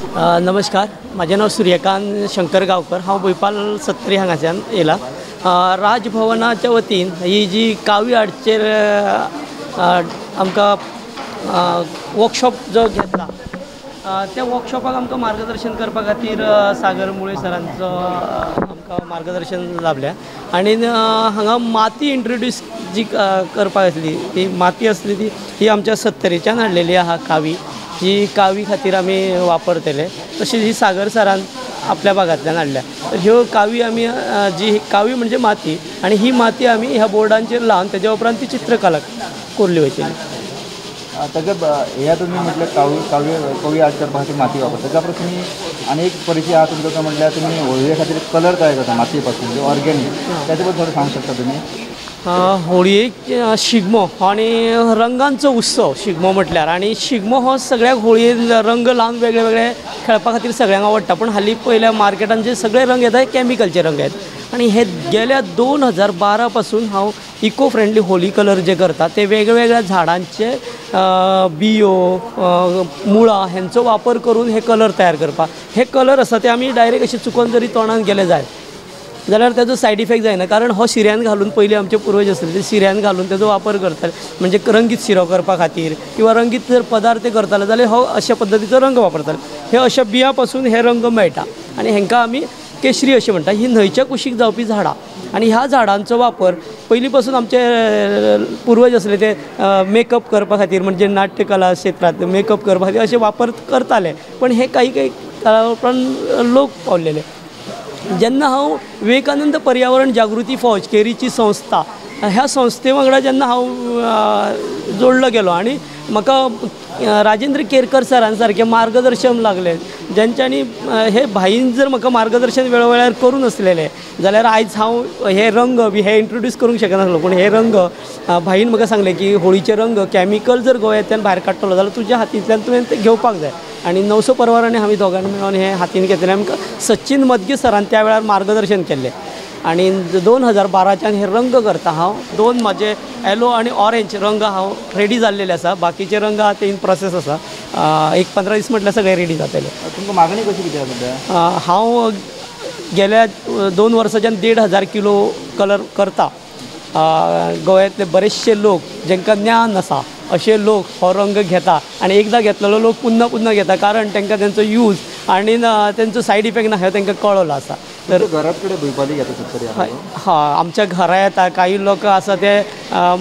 नमस्कार, म्हाजें नांव सूर्यकांत शंकर गांवकर. हांव भुंयपाल सत्तरी हांगाच्यान येयला. राजभवनाच्या वतीन ही जी कावी आर्टचेर आमकां वर्कशॉप जो घेतला त्या वर्कशॉपाक आमकां मार्गदर्शन करपा खातीर सागर मुळे सरांचो आमकां मार्गदर्शन लाभलें आनी हांगा माती इंट्रोड्यूस जी करपाक आसली ती माती आसली ती ही आमच्या सत्तरीच्यान हाडलेली आहा कावी, ही कावी खातीर आमी वापरतले. तशीच ही सागर सरान आपल्या भागांतल्यान हाडल्या. तर ह्यो कावी आमी जी कावी म्हणजे माती आनी ही माती आमी ह्या बोर्डांचेर लावन तेज्या उपरांत ती चित्रकला कोरली वयतली. ताच्या ह्या तुमी म्हटल्यार कावी कावी कवी आर्ट करपा खातीर माती वापरता, ताच्या परस तुमी आनी एक परिचय आहा तुमचो, म्हटल्यार तुमी होळये खातीर कलर तयार करता मातये पासून, म्हणजे ऑर्गेनीक, ताचे बद्दल थोडें सांगूंक शकता तुमी? होळयेक शिगमो आनी रंगांचो उत्सव शिगमो म्हटल्यार, आनी शिगमो हो सगळ्याक होळयेन रंग लावन वेगळे वेगळे खेळपा खातीर सगळ्यांक आवडटा. पूण हालीं पयल्या मार्केटान जे सगळे रंग येता हे कॅमिकलचे रंग येता आनी हे गेल्या 2012 पासून हांव इको फ्रेंडली होली कलर जे करता ते वेगवेगळ्या झाडांचे बियो मुळां हेंचो वापर करून हे कलर तयार करपाक. हे कलर आसा ते आमी डायरेक्ट अशे चुकोन जरी तोंडान गेले जाय जाल्यार ताजो सायड इफेक्ट जायना, कारण हो शिऱ्यान घालून पयलीं आमचे पुर्वज आसले ते शिऱ्यान घालून ताजो वापर करताले, म्हणजे रंगीत शिरो करपा खातीर किंवा रंगीत जर पदार्थ करताले जाल्यार हो अशा पद्दतीचो रंग वापरताले. हे अशा बियां पासून हे रंग मेळटा आनी हेंकां आमी केशरी अशें म्हणटा. ही न्हंयच्या कुशीक जावपी झाडां आनी ह्या झाडांचो वापर पयलीं पासून आमचे पुर्वज आसले ते मेकअप करपा खातीर, म्हणजे नाट्यकला क्षेत्रांत मेकअप करपा खातीर अशे वापर करताले. पण हे काही काही काळा उपरांत लोक पावलेले. जेन्ना हांव विवेकानंद पर्यावरण जागृती फौज केरीची संस्था ह्या संस्थे वांगडा जेन्ना हांव जोडलो गेलो आनी म्हाका राजेंद्र केरकर सरां सारकें मार्गदर्शन लागलें, जेंच्यांनी हे भाईन जर म्हाका मार्गदर्शन वेळोवेळार करूं नासलेलें जाल्यार आयज हांव हे रंग बी हे इंट्रोड्यूस करूंक शकनासलो. पूण हे रंग भाईन म्हाका सांगलें की होळीचे रंग कॅमिकल जर गोंयांतल्यान भायर काडटलो जाल्यार तुज्या हातींतल्यान तुवें ते घेवपाक जाय. आनी 900 परवारांनी आमी दोगांनी मेळून हे हातीन घेतलें. आमकां सचिन मदगे सरान त्या वेळार मार्गदर्शन केल्लें आनी 2012च्यान हे रंग करता हांव. दोन म्हाजे येलो आनी ऑरेंज रंग हांव रेडी जाल्लेले आसा, बाकीचे रंग आहा ते इन प्रोसेस आसा. एक 15 दीस म्हटल्यार सगळे रेडी जातले. तुमकां मागणी कशी कितें आसा सद्या? हांव गेल्या 2 वर्साच्यान 1500 किलो कलर करता. गोंयांतले बरेचशे लोक जेंकां ज्ञान आसा अशे लोक हो रंग घेता आनी एकदां घेतलेलो लोक पुन्हा पुन्हा घेता, कारण तांकां तेंचो यूज आनी तेंचो सायड इफेक्ट ना हे तांकां कळ्ळो आसा. तर घरात कडेन भुंयपाली घेता सत्तरी? हय, आमच्या घरा येता काही लोक आसा ते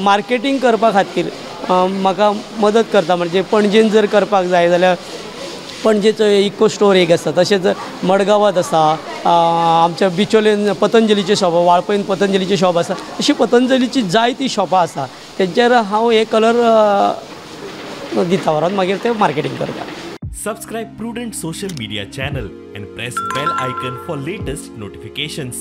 मार्केटींग करपा खातीर म्हाका मदत करता. म्हणजे पणजेन जर करपाक जाय जाल्यार पणजेचो इको स्टोर एक आसा, तशेंच मडगांवांत आसा, आमच्या बिचोलेन पतंजलीचें शॉप, वाळपयन पतंजलीचें शॉप आसा, अशी पतंजलीची जायतीं शॉपां आसा तेंचेर हांव हे कलर दिता व्हरोन मागीर ते मार्केटींग करता. Subscribe Prudent social media channel and press bell icon for latest notifications.